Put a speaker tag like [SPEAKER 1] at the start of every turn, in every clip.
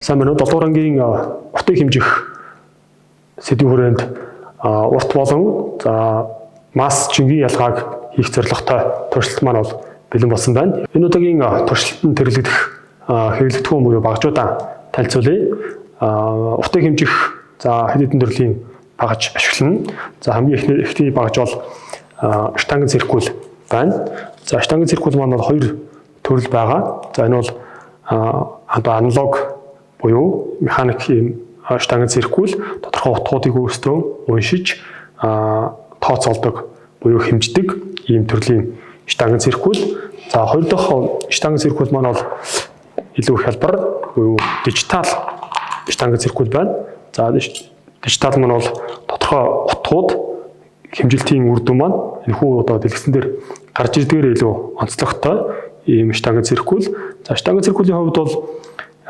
[SPEAKER 1] Сайн байна уу? 7 дугаар ангийн уртыг хэмжих сэдвийн хүрээнд урт болон за масс жингийн ялгааг хийх зорилготой туршилт маань бол бэлэн болсон байна. Энэ удаагийн туршилтанд хэрэглэгдэх хэрэглэгдэхүүн буюу багажуудаа танилцуулъя. Уртыг хэмжих за хэд хэдэн төрлийн багаж ашиглана. За хамгийн эхний багаж бол штанген циркул байна. За штанген циркул маань бол хоёр төрөл байгаа. За энэ бол одоо аналог буюу механик ийм штанген циркул тодорхой утгуудыг өөрсдөө уншиж тооцоолдог буюу хэмждэг ийм төрлийн штанген циркул. За хоёр дахь штанген циркул маань бол илүү хялбар буюу дижитал штанген циркул байна. За дижитал маань бол тодорхой утгууд хэмжилтийн үр дүн маань энэхүү одоо дэлгэцэн дээр гарч ирдгээр илүү онцлогтой ийм штанген циркул. За штанген циркулийн хувьд бол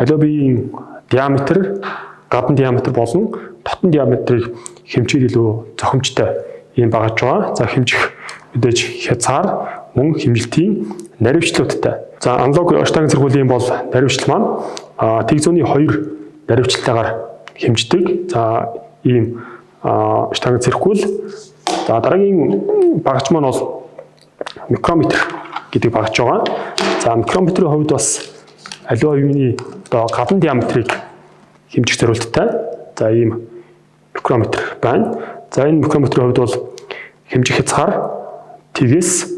[SPEAKER 1] аливаа биеийн диаметр, гадна диаметр болон дотн диаметрыг хэмжиж илүү зохимжтой ийм багаж байгаа. За хэмжих мэдээж хязгаар мөн хэмжилтийн наривчлалуудтай. За аналог штанген циркулийн бол наривчлал маань тэг зүүнний 2 наривчлалтайгаар хэмждэг. За ийм штанген циркул. За дараагийн багаж маань бол микрометр гэдэг багаж байгаа. За микрометрийн хувьд бас аливаа юмны одоо гадна диаметрыг хэмжих зорилттой. За ийм микрометр байна. За энэ микрометрийн хувьд бол хэмжих хязгаар тэгээс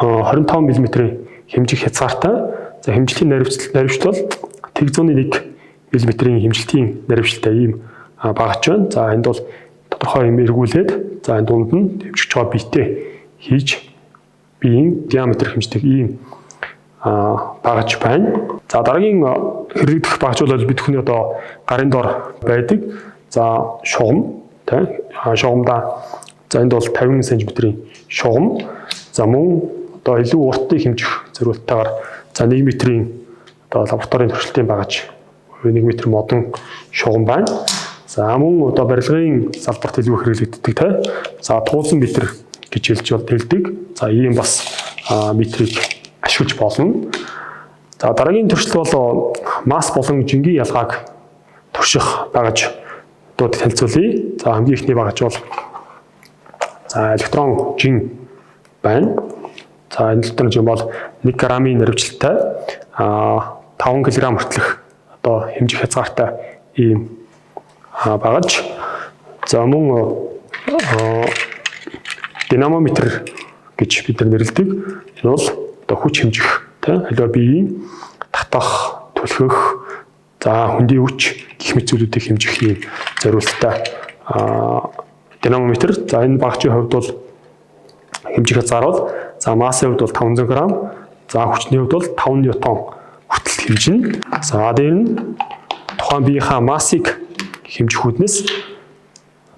[SPEAKER 1] 25 мм-ийн хэмжих хязгаартай. За хэмжилтийн наривчлал бол тэг зүүнний 1 мм-ийн хэмжилтийн наривчлалтай ийм багаж байна. За энд бол тодорхой юм эргүүлээд за энэ дунд нь хэмжиж байгаа биетэй хийж биеийн диаметр хэмждэг ийм багаж байна. За дараагийн хэрэглэгдэх багаж бол бид бүхний одоо гарын дор байдаг. За шугам тий шугамдаа за энд бол 50 см-ийн шугам. За мөн одоо илүү уртыг хэмжих зорилтойгоор за 1 метрийн одоо лабораторийн туршилтын багаж 1 метр модон шугам байна. За мөн одоо барилгын салбарт илүү хэрэглэгддэг тий. За туулсан метр гэж хэлж бол хэлдэг. За ийм бас метрийг ашиглаж болно. За дараагийн туршилт бол масс болон жингийн ялгааг турших багажууд танилцуулъя. За хамгийн эхний багаж бол за электрон жин байна. За энэ электрон жин бол 1 грамын наривчлалтай 5 кг хүртэлх одоо хэмжих хязгаартай ийм багаж. За мөн динамометр гэж бид нар нэрлэдэг. Энэ бол одоо хүч хэмжих тий аливаа биеийн татах, түлхэх, за хөндийн хүч гэх мэт зүйлүүдийг хэмжих ийм зориулттай динамометр. За энэ багажийн хувьд бол хэмжих хязгаар бол за массын хувьд бол 500 г, за хүчний хувьд бол 5 ньютон хүртэл хэмжинэ. За дээр нь тухайн биеийнхаа массыг хэмжих үүднээс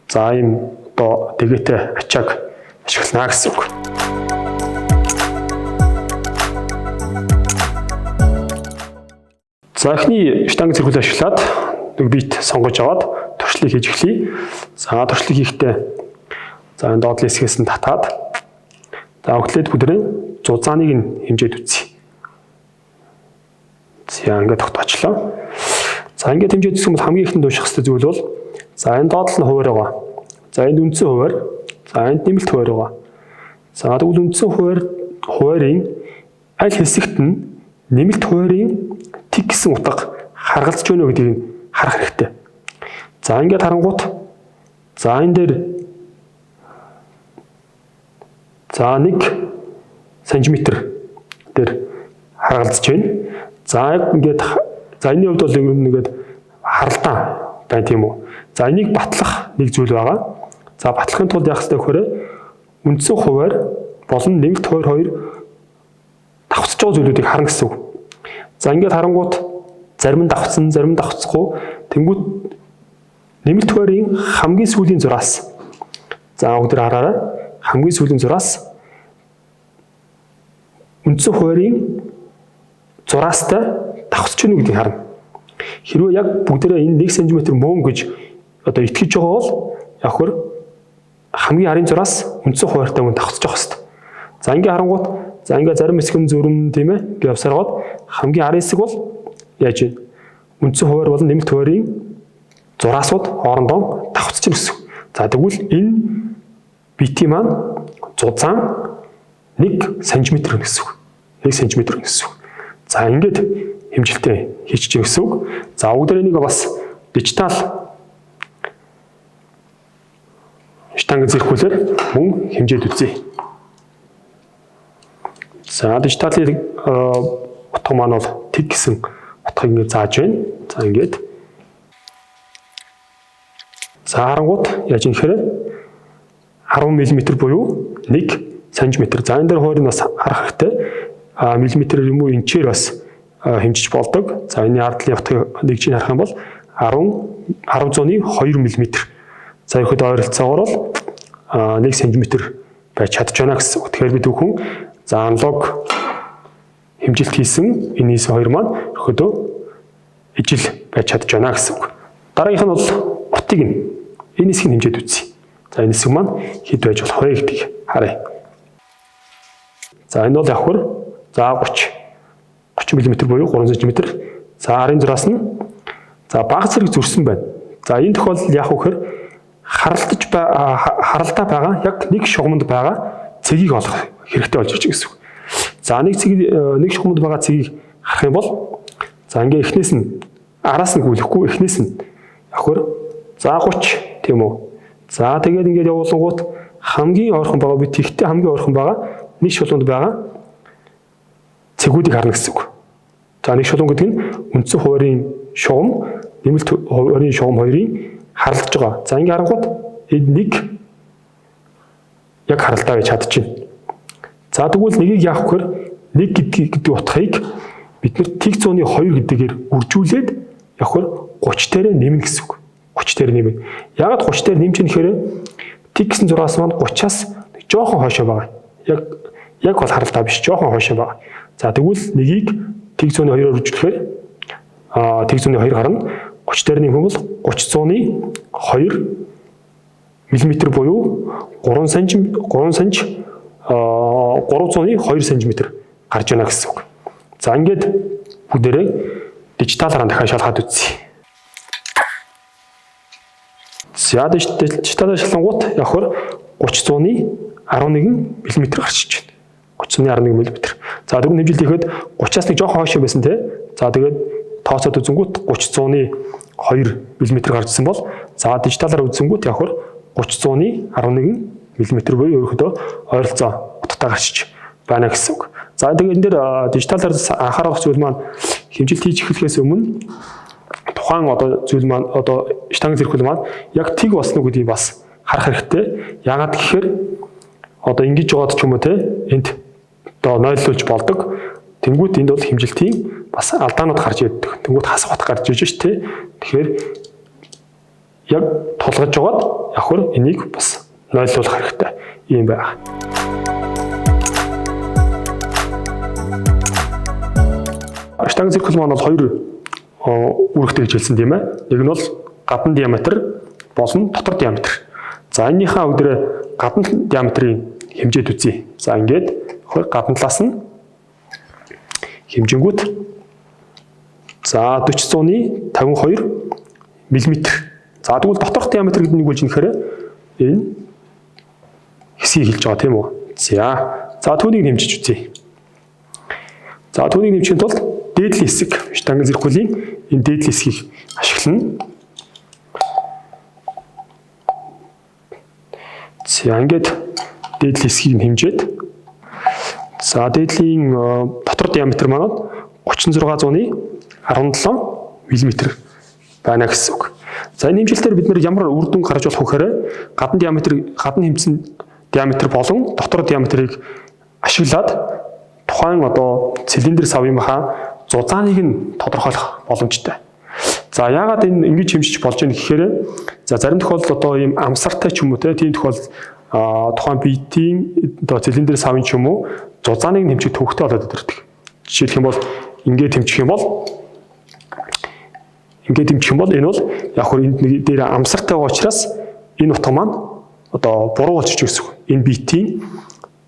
[SPEAKER 1] за ийм одоо дэгээтэй ачааг ашиглана гэсэн үг. За эхний штанг циркул ашиглаад нэг бит сонгож аваад туршлыг хийж эхлэе. За туршлыг хийхдээ за энэ доотлын хэсгээс нь татаад за өглөөд бүдрээ зузааныг нь хэмжээд үзье. За ингээд тогтоочлоо. За ингээд хэмжээд үзэх юм бол хамгийн ихэнд унших хэрэгтэй зүйл бол за энэ доотлол нь хуваар байгаа. За энд үндсэн хуваар, за энд нэмэлт хуваар байгаа. За тэгвэл үндсэн хуваар хуваарийн аль хэсэгт нь нэмэлт хуваарийн тэг гэсэн утга харгалзаж байна гэдгийг нь харах хэрэгтэй. За ингээд харангуут за энэ дээр за 1 см дээр харгалзаж байна. За яг ингээд за энэний хувьд бол ер нь ингээд харалдаан байна тийм үү. За энийг батлах нэг зүйл байгаа. За батлахын тулд яах ёстой гэхээр үндсэн хуваар болон нэмэлт хуваар хоёр давхцаж байгаа зүйлүүдийг харна гэсэн үг. За ингээд харангуут зарим нь давхцсан, зарим нь давхцахгүй. Тэнгүүт нэмэлт хуваарийн хамгийн сүүлийн зураас. За өдөр хараарай. Хамгийн сүүлийн зураас үндсэн хуваарийн зураастай давхцаж байна гэдгийг харна. Хэрвээ яг бүгдээрээ энэ 1 см мөн гэж одоо итгэж байгаа бол яг хөр хамгийн арын зураас үндсэн хуваартай мөн давхцаж явах хэрэгтэй. За ингээ харангуут за ингээ зарим хэсэг нь зөрөн тийм ээ ингээ явсараад хамгийн арын хэсэг бол яаж вэ? үндсэн хуваар болон нэмэлт хуваарийн зураасууд хоорондоо давхцаж байна гэсэн. За тэгвэл энэ битийн маань зузаан 1 см гэсэн үг. 1 см гэсэн үг. За ингээд хэмжилтээ хийчих гэсэн үг. За бүгдээ энийг бас дижитал штанг зэрхүүлээр мөн хэмжээд үзье. За дижиталын утга маань бол тэг гэсэн утгыг ингээд зааж байна. За ингээд за харангууд яаж юм гэхээр 10 мм буюу 1 см. За энэ дээр хуваарийг бас харах хэрэгтэй. Миллиметрээр юм уу инчээр бас хэмжиж болдог. За энэ ардлын утгыг нэг чинь харах юм бол 10.2 мм. За ихэд ойролцоогоор бол 1 см байж чадж байна гэсэн. Тэгэхээр бид бүхэн за аналог хэмжилт хийсэн энэ хийсэн хоёр маань ерөөдөө ижил байж чадж байна гэсэн үг. Дараагийнх нь бол утыг нь энэ хэсгийг хэмжээд үзье. За энэ хэсэг маань хэд байж болох вэ гэдгийг харъя. За энэ бол явхар за 30 мм буюу 3 см. За арын зураас нь за бага зэрэг зөрсөн байна. За энэ тохиолдолд яах вэ гэхээр харалдаа байгаа яг нэг шугамд байгаа цэгийг олох хэрэгтэй болж ирж гэсэн үг. За нэг цэг нэг шугамд байгаа цэгийг харах юм бол за ингээ эхнээс нь араас нь гүйлэхгүй эхнээс нь явхар за 30 тийм үү. За тэгээд ингээд явуулангуут хамгийн ойрхон байгаа би тэгтээ хамгийн ойрхон байгаа нэг шулуунд байгаа цэгүүдийг харна гэсэн үг. За нэг шулуун гэдэг нь үндсэн хуваарийн шугам, нэмэлт хуваарийн шугам хоёрын харалдаж байгаа. За ингээ харангуут энэ нэг яг харалдаа гэж чадчихна. За тэгвэл нэгийг яах вэ гэхээр нэг гэдэг утгыг бид нэр тэг зууны 2 гэдгээр үржүүлээд явхаар 30 дээрээ нэмнэ гэсэн үг. 30 дээр нэмнэ. Яагаад 30 дээр нэмж нэхээр тэг гэсэн зураас маань 30-аас жоохон хойшоо байгаа. Яг бол харалдаа биш, жоохон хойшоо байгаа. За тэгвэл нэгийг тэг зууны 2-оор үржүүлэхээр тэг зууны 2 гарна. 30 дээр нэмэх бол 30 зууны 2 мм буюу 3 см 302 см гарч байна гэсэн үг. За ингээд бүгдээрээ дижиталаар дахиад шалгаад үзье. За дижиталаар шалгангуут явхаар 30.11 мм гарч иж байна. 30.11 мм. За дөрөв хэмжилт ихэд 30-аас нэг жоохон хойш байсан те. За тэгээд тооцоод үзэнгүүт 30.2 мм гарчсан бол за дижиталаар үзэнгүүт явхаар 30.11 мм буюу ерөнхийдөө ойролцоо утгатай гарчиж байна гэсэн үг. За тэгээд энэ дээр дижиталаар анхаарах зүйл маань хэмжилт хийж эхлэхээс өмнө тухайн одоо зүйл маань одоо штанг зэрхүүл маань яг тэг болсон уу гэдгийг бас харах хэрэгтэй. Яагаад гэхээр одоо ингэж жоод ч юм уу те энд одоо нойлуулж болдог. Тэнгүүт энд бол хэмжилтийн бас алдаанууд гарч ирдэг. Тэнгүүт хасах утга гарч иж ш тэ. Тэгэхээр яг тулгаж жоод явхар энийг бас нойлуулах хэрэгтэй юм байна. Штанг зэрхүүл маань бол хоёр үүрэгтэй гэж хэлсэн тийм ээ. Нэг нь бол гадна диаметр болон дотор диаметр. За энэнийхээ өдрөө гадна диаметрын хэмжээд үзье. За ингээд гадна талаас нь хэмжингүүт за 40.52 мм. За тэгвэл доторх диаметр гэдэг нь юу гэж нэхээр энэ хэсгийг хэлж байгаа тийм үү? За түүнийг нэмжиж үзье. За түүнийг нэмжихийн тулд дээдлийн хэсэг штанг зэрхүүлийн энэ дээдлийн хэсгийг ашиглана. За ингээд дээдлийн хэсгийг хэмжээд за дээдлийн дотор диаметр маань 36.17 мм байна гэсэн үг. За энэ хэмжилтээр бид нэр ямар үр дүн гарч болох вэ гэхээр гадна диаметр гадна хэмжсэн диаметр болон дотор диаметрыг ашиглаад тухайн одоо цилиндр савынхаа зузааныг нь тодорхойлох боломжтой. За яагаад энэ ингэж хэмжиж болж байна гэхээр за зарим тохиолдолд одоо ийм амсартай ч юм уу тийм тохиолдолд тухайн биетийн одоо цилиндр савын ч юм уу зузааныг хэмжих төвөгтэй болоод ирдэг. Жишээлх юм бол ингээд хэмжих юм бол энэ бол яг хөр энд нэг дээр амсартай байгаа учраас энэ утга маань одоо буруу болж ирж гэсэн үг. Энэ биетийн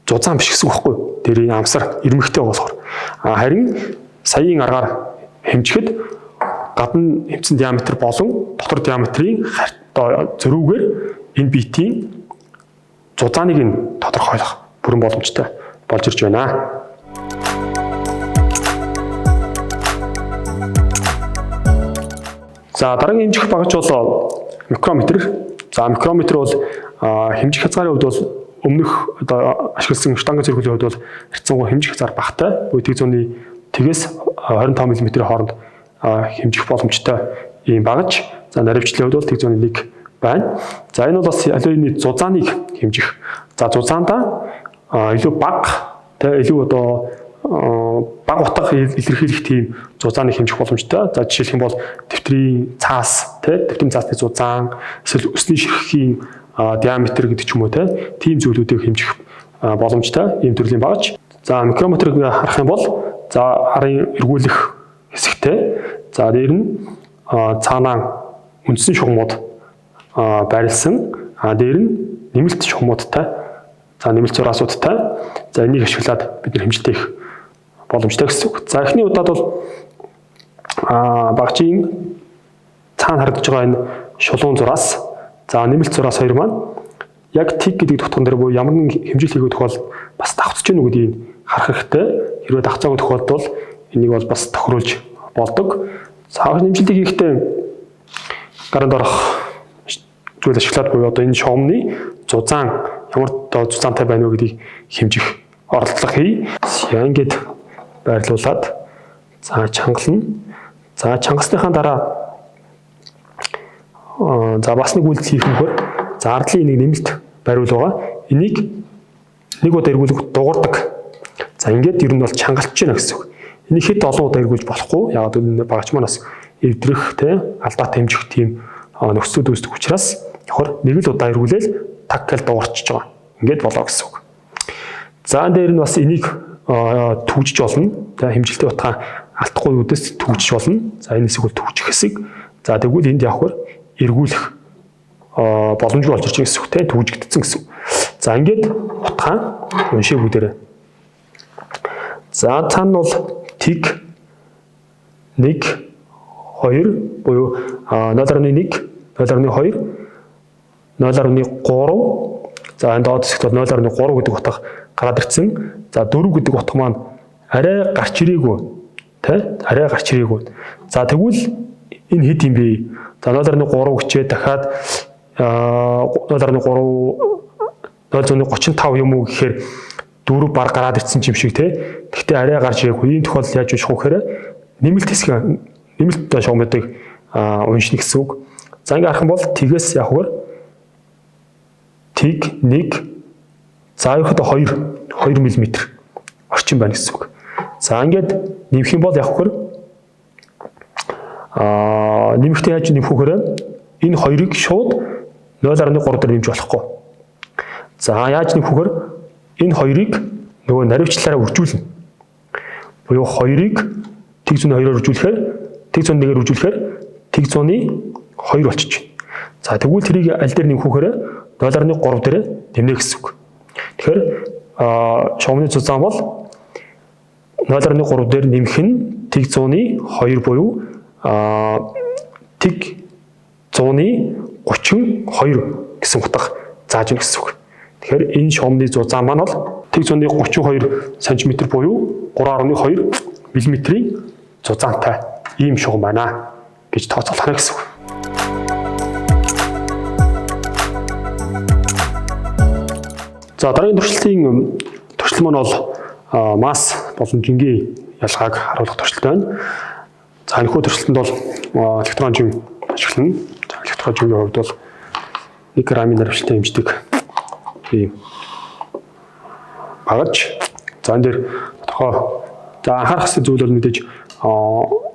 [SPEAKER 1] зузаан биш гэсэн үг байхгүй юу? Тэр энэ амсар ирмэгтэй болохоор. Харин саяын аргаар хэмжихэд гадна хэмжсэн диаметр болон дотор диаметрийн одоо зөрүүгээр энэ битийн зузааныг нь тодорхойлох бүрэн боломжтой болж ирж байна. За дараагийн хэмжих багаж бол микрометр. За микрометр бол хэмжих хязгаарын хувьд бол өмнөх одоо ашигласан штанга циркулийн хувьд бол харьцангуй хэмжих хязгаар багатай. Буюу тэг зууны тэгээс 25 мм хооронд хэмжих боломжтой ийм багаж. За наривчлалын хувьд бол тэг зууны 1 байна. За энэ бол бас аливаа зузааныг хэмжих. За зузаандаа илүү бага тэ илүү одоо бага утга илэрхийлэх тийм зузааныг хэмжих боломжтой. За жишээлх юм бол дэвтрийн цаас тэ дэвтрийн цаасны зузаан эсвэл өсний ширхгийн диаметр гэдэг ч юм уу тэ тийм зүйлүүдийг хэмжих боломжтой ийм төрлийн багаж. За микрометрийг харах юм бол за арын эргүүлэх хэсэгтэй. За дээр нь цаанаа үндсэн шугамуд байрлсан. Дээр нь нэмэлт шугамуудтай. За нэмэлт зураасуудтай. За энийг ашиглаад бид нар хэмжилт хийх боломжтой гэсэн үг. За эхний удаад бол багажийн цаана харагдаж байгаа энэ шулуун зураас, за нэмэлт зураас хоёр маань яг тэг гэдэг тутган дээр буюу ямар нэгэн хэмжил хийгүү тохиолдолд бас давхцаж гэнэ гэдгийг харах хэрэгтэй. Хэрвээ давхцаагүй тохиолдолд бол энийг бол бас тохируулж болдог. За хэмжилтийг хийхдээ гаранд орох зүйл ашиглаад буюу одоо энэ шугамны зузаан ямар одоо зузаантай байна вэ гэдгийг хэмжих оролдлого хий. Ингээд байрлуулад за чангална. За чангалсныхаа дараа за бас нэг үйлдэл хийх нөхөр за ардлын нэг нэмэлт бариул байгаа. Энийг нэг удаа эргүүлэх дуурдаг. За ингээд ер нь бол чангалч байна гэсэн үг. Энийг хэд олон удаа эргүүлж болохгүй. Яг гэвэл багаж маань бас эвдрэх те алдаатай хэмжих тийм нөхцөлүүд үүсдэг учраас явахар нэг л удаа эргүүлээл таг гэл дуурчж байгаа. Ингээд болоо гэсэн үг. За дээр нь бас энийг түгжиж болно. За хэмжилтийн утгаа алдахгүй үүдээс түгжиж болно. За энэ хэсэг бол түгжих хэсэг. За тэгвэл энд явахар эргүүлэх боломжгүй болж ирж гэсэн үг те түгжигдсэн гэсэн. За ингээд утгаа уншиг бүгдээрээ. За цаана бол тэг 1 2 буюу 0.1 0.2 0.3. За энэ доод хэсэгт бол 0.3 гэдэг утга гараад ирсэн. За 4 гэдэг утга маань арай гарч ирээгүй тэ арай гарч ирээгүй. За тэгвэл энэ хэд юм бэ? За 0.3 гэчээ дахиад 0.3 0.35 юм уу гэхээр 4 баг гараад ирсэн юм шиг тэ. Гэхдээ арай гарч ирээгүй. Ийм тохиолдолд яаж унших вэ гэхээр нэмэлт хэсэг нэмэлт шугамыг уншина гэсэн үг. За ингээ харах юм бол тэгээс яг хөр тэг 1 за ерөөхдөө 2 мм орчин байна гэсэн үг. За ингээд нэмэх юм бол яг хөр нэмэхдээ яаж нэмэх вэ гэхээр энэ хоёрыг шууд 0.3 дээр нэмж болохгүй. За яаж нэмэх вэ гэхээр энэ хоёрыг нөгөө наривчлалаараа үржүүлнэ. Буюу хоёрыг тэг зүүн 2-оор үржүүлэхээр тэг зүүн 1-ээр үржүүлэхээр тэг зууны 2 болчих. За тэгвэл тэрийг аль дээр нэмэх вэ гэхээр 0.3 дээр нэмнэ гэсэн үг. Тэгэхээр шугамны зузаан бол 0.3 дээр нэмэх нь тэг зууны 2 буюу тэг зууны 32 гэсэн утга зааж өгнө гэсэн үг. Тэгэхээр энэ шугамны зузаан маань бол тэг зууны 32 см буюу 3.2 мм-ийн зузаантай ийм шугам байна гэж тооцоолох нь гэсэн үг. За дараагийн туршилтын туршилт маань бол масс болон жингийн ялгааг харуулах туршилт байна. За энэхүү туршилтанд бол электрон жин ашиглана. За электрон жингийн хувьд бол 1 грамын наривчлалтай хэмждэг ийм багаж. За энэ дээр тодорхой за анхаарах ёстой зүйл бол мэдээж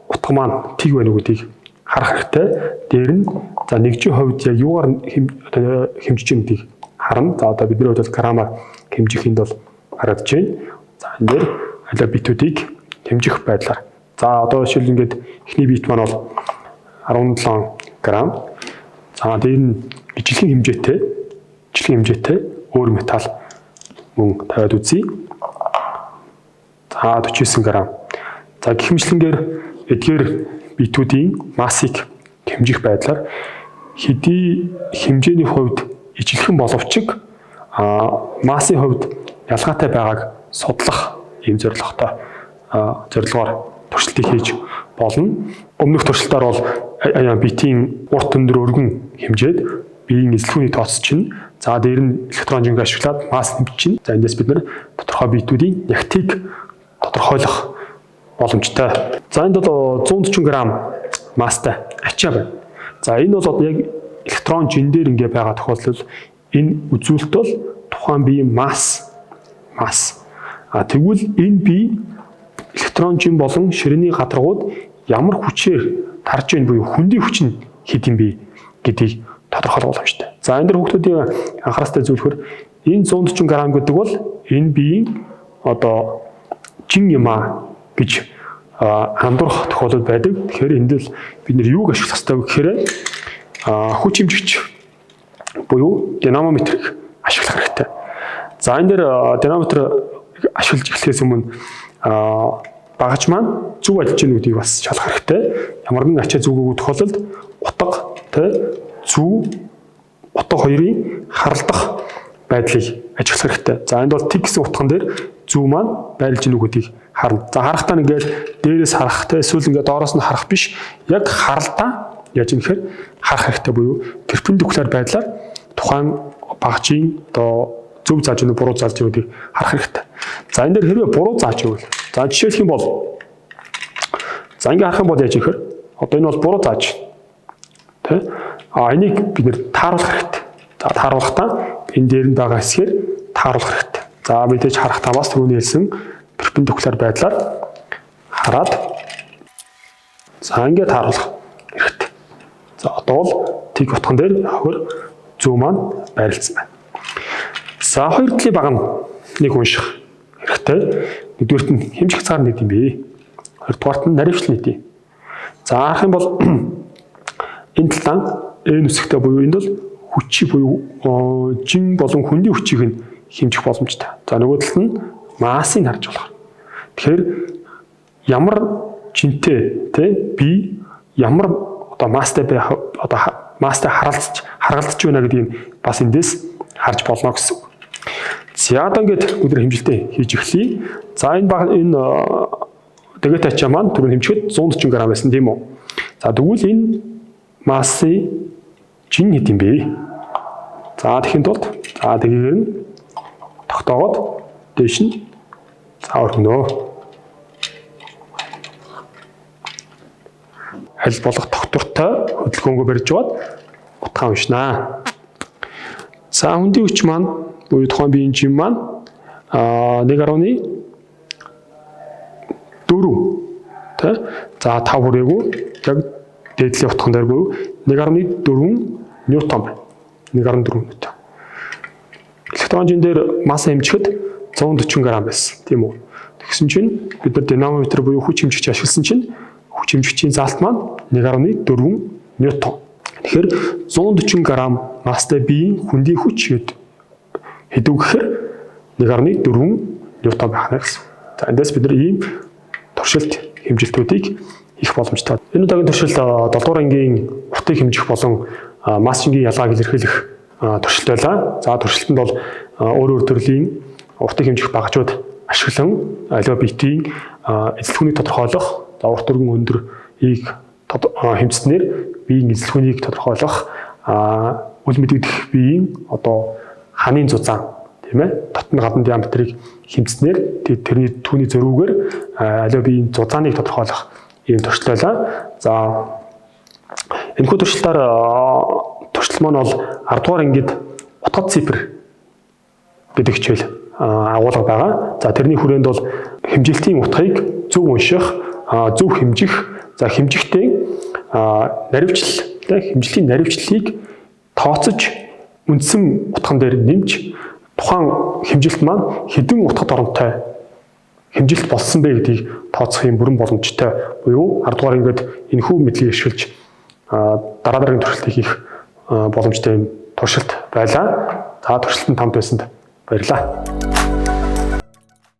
[SPEAKER 1] утга маань тэг байна уу гэдгийг харах хэрэгтэй. Дээр нь за нэгжийн хувьд яг юугаар хэмжиж байгаа гэдгийг харна. За одоо бидний хувьд бол грамаар хэмжих энд бол харагдаж байна. За энэ дээр алиа битүүдийг хэмжих байдлаар. За одоо жишээл ингээд эхний бит маань бол 17 грамм. За дээр нь ижилхэн хэмжээтэй өөр металл мөн тавиад үзье. За 49 грамм. За гэх мэтлэнгээр эдгээр биетүүдийн массыг хэмжих байдлаар хэдий хэмжээний хувьд ижилхэн боловч массын хувьд ялгаатай байгааг судлах ийм зорилготой зорилгоор туршилтыг хийж болно. Өмнөх туршилтаар бол биетийн урт өндөр өргөн хэмжээд биеийн эзлэхүүний тооцож чинь, за дээр нь электрон жинг ашиглаад масс хэмжиж чинь. За эндээс бид нар тодорхой биетүүдийн нягтыг тодорхойлох боломжтой. За энд бол 140 г масстай ачаа байна. За энэ бол одоо яг электрон жин дээр ингээ байгаа тохиолдолд энэ үзүүлэлт бол тухайн биеийн масс. А тэгвэл энэ бие электрон жин болон ширээний гадаргууд ямар хүчээр тарж байна буюу хөндийн хүч нь хэд юм бэ гэдгийг тодорхойлох боломжтой. За энэ дэр хүүхдүүдийн анхааралтай зүйл энэ 140 г гэдэг бол энэ биеийн одоо жин юм а гэж андуурах тохиолдол байдаг. Тэгэхээр энд л бид нэр юуг ашиглах ёстой вэ гэхээр хүч хэмжигч буюу динамометрийг ашиглах хэрэгтэй. За энэ дээр динамометр ашиглаж эхлэхээс өмнө багаж маань зөв ажиллаж байна гэдгийг бас шалгах хэрэгтэй. Ямар нэгэн ачаа зүгөөгүй тохиолдолд утга зүү утга хоёрын харалдах байдлыг ажиглах хэрэгтэй. За энд бол тэг гэсэн утган дээр зүү маань байрлаж байна гэдгийг харна. За харахтаа ингээд дээрээс харах те эсвэл ингээд доороос нь харах биш. Яг харалдаа яаж юм гэхээр харах хэрэгтэй буюу перпендикуляр байдлаар тухайн багажийн одоо зөв зааж байна уу буруу зааж байна гэдгийг харах хэрэгтэй. За энэ дээр хэрвээ буруу зааж байвал за жишээлх юм бол за ингээд харах юм бол яаж юм гэхээр одоо энэ бол буруу зааж тэ а энийг бид нэр тааруулах хэрэгтэй. За тааруулахдаа энэ дээр нь байгаа хэсгээр тааруулах хэрэгтэй. За мэдээж харахтаа бас түрүүний хэлсэн перпендикуляр байдлаар хараад за ингээд тааруулах хэрэгтэй. За одоо бол тэг утган дээр хөр зүү маань байрлалсан байна. За хоёр талын баг нь нэг унших хэрэгтэй. Нэгдүгээрт нь хэмжих цаар нэг юм бэ. Хоёрдугаарт нь наривчлал нэг юм. За харах юм бол энэ талаа n үсгтэй буюу энд бол хүчийг буюу жин болон хөндийн хүчийг нь хэмжих боломжтой. За нөгөө талд нь массыг харж болох. Тэгэхээр ямар жинтэй тэ би ямар одоо масстай байх одоо масстай харгалзаж байна гэдгийг бас эндээс харж болно гэсэн үг. За одоо ингээд өдөр хэмжилтээ хийж эхлэе. За энэ энэ тэгээд ачаа маань түрүүн хэмжихэд 140 г байсан тийм үү? За тэгвэл энэ массын жин хэд юм бэ? За тэгэхийн тулд за тэгээр нь тогтоогоод дээш нь за өргөнөө. Аль болох тогтвортой хөдөлгөөнгөө барьж яваад утгаа уншнаа. За хөндийн хүч маань буюу тухайн биеийн жин маань 1.4 тэ за 5 хүрээгүй яг дээдлийн утган дээр буюу 1.4 ньютон байна. 1.4 ньютон. Электрон жин дээр масса хэмжихэд 140 г байсан тийм үү? Тэгсэн чинь бид нар динамометр буюу хүч хэмжигч ашигласан чинь хүч хэмжигчийн заалт маань 1.4 ньютон. Тэгэхээр 140 г масстай биеийн хөндийн хүч хэдв гэхээр 1.4 ньютон байх нэ гэсэн. За эндээс бид нар ийм туршилт хэмжилтүүдийг хийх боломжтой. Энэ удаагийн туршилт 7 дугаар ангийн уртыг хэмжих болон масс шингийн ялгааг илэрхийлэх туршилт байлаа. За туршилтанд бол өөр өөр төрлийн уртыг хэмжих багажууд ашиглан аливаа биетийн эзлэхүүнийг тодорхойлох, за урт өргөн өндөрийг хэмжснээр биеийн эзлэхүүнийг тодорхойлох, үл мэдэгдэх биеийн одоо ханын зузаан тийм дотн гадна диаметрыг хэмжснээр тэрний түүний зөрүүгээр аливаа биеийн зузааныг тодорхойлох ийм туршилт байлаа. За энэхүү туршилтаар туршилт маань бол 10 дугаар ангид утгад цифр гэдэг хичээл агуулга байгаа. За тэрний хүрээнд бол хэмжилтийн утгыг зөв унших, зөв хэмжих, за хэмжихтэй наривчлал, хэмжилтийн наривчлалыг тооцож үндсэн утган дээр нэмж тухайн хэмжилт маань хэдэн утгад оромтой хэмжилт болсон бэ гэдгийг тооцох юм бүрэн боломжтой буюу 10 дугаар ангид энэхүү мэдлэгийг ашиглаж дараа дараагийн туршилтыг хийх боломжтой юм туршилт байлаа. За туршилтанд хамт байсанд баярлалаа.